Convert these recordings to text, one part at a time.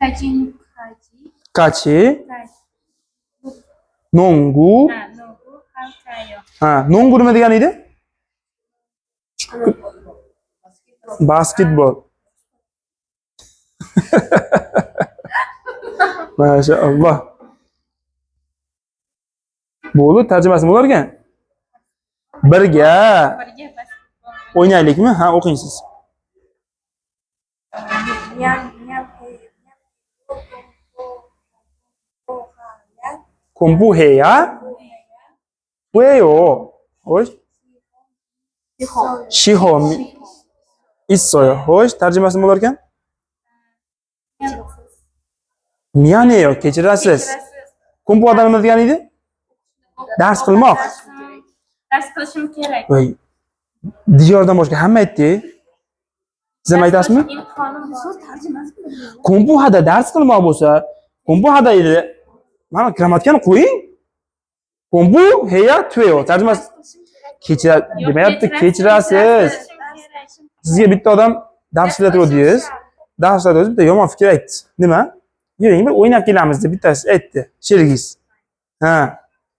까지 같이 같이 농구. Ha, 농구 할까요? Ha, 농구 nima degani edi? Basketbol. Mashaalloh. Bo'ldi, tarjimasi bo'lar ekan. Birga Birga basketbol o'ynaylikmi? Ha, o'qing siz. 미안 공부해야 왜요? Xo'sh, 시험 있어요. Xo'sh, tarjimasi nima bo'lar ekan? 미안해요, kechirasiz. 공부하다 nima degani edi? Dars qilmoq. Dars qilishim kerak. Voy. Diyordan boshqa hamma aytdi. Siz ham aytasizmi? Imtihonim bor. 공부하다 dars qilmoq bo'lsa, 공부하다 edi. Mana grammatikani qo'ying. 공부해야 돼요. Tarjimasi kechira demayapti, kechirasiz. Sizga bitta odam dars ishlatuvdingiz. Dars ishlatuvdingiz, bitta yomon fikr aytdi. Nima? Yuring, bir o'ynab kelamiz deb bittasi aytdi. Sherigingiz. Ha.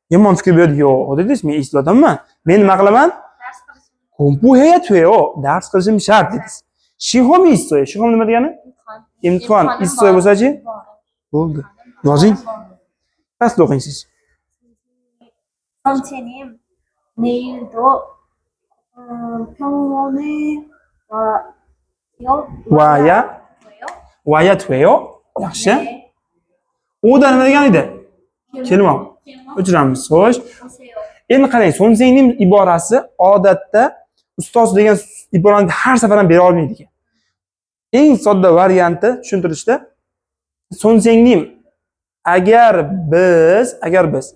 Yomon fikr berdi. Yo'q, dedingiz, men eslatganman. Men nima qilaman? Dars qilishim 공부해야 돼요. Dars qilishim shart dedingiz. 시험이 있어요. 시험 nima degani? Imtihon. Imtihon. 있어요 bo'lsa-chi? Bo'ldi. Yozing. Pastda o'qing siz. 선생님, 내일도 병원에 와요? 와야 돼요? 와야 돼요. Yaxshi. 네. 오다 nima degani edi? Kelmoq. O'chiramiz. Xo'sh. 오세요. Endi qarang, 선생님 iborasi odatda ustoz degan iborani har safar ham bera olmaydi ekan. Eng sodda varianti tushuntirishda 선생님 agar biz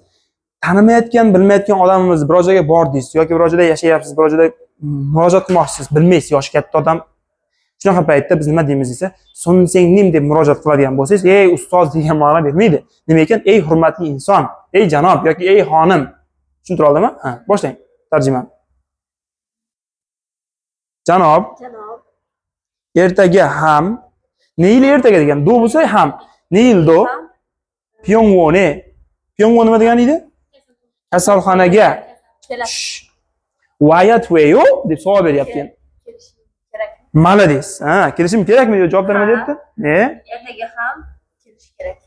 tanimayotgan, bilmayotgan odamimizni biror joyga bordingiz yoki biror joyda yashayapsiz, biror joyda murojaat qilmoqchisiz, bilmaysiz, yoshi katta odam. Shunaqa paytda biz nima deymiz desa, 선생님 deb murojaat qiladigan bo'lsangiz, ey ustoz degan ma'no bermaydi. Nima ekan? Ey hurmatli inson, ey janob yoki ey xonim. Tushuntira oldimmi? Ha, boshlang tarjimani. Janob, Janob, ertaga ham, 내일 ertaga degan, 도 bo'lsa ham, 내일도 ham 병원에. 병원 nima degani edi? Kasalxonaga. Kelasiz. Shh. 와야 돼요 deb savol beryapti endi. Kelishim kerak. Молодец. Ha, kelishim kerakmi deb javobda nima Ha. deyapti? Ne? Ertaga ham kelish kerak.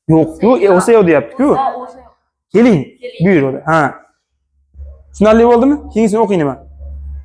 Yo'q-ku, 오세요 deyapti-ku. Ha, 오세요. Keling, Keling. buyurdi. Ha. Tushunarli bo'ldimi? Keyingisini o'qing nima?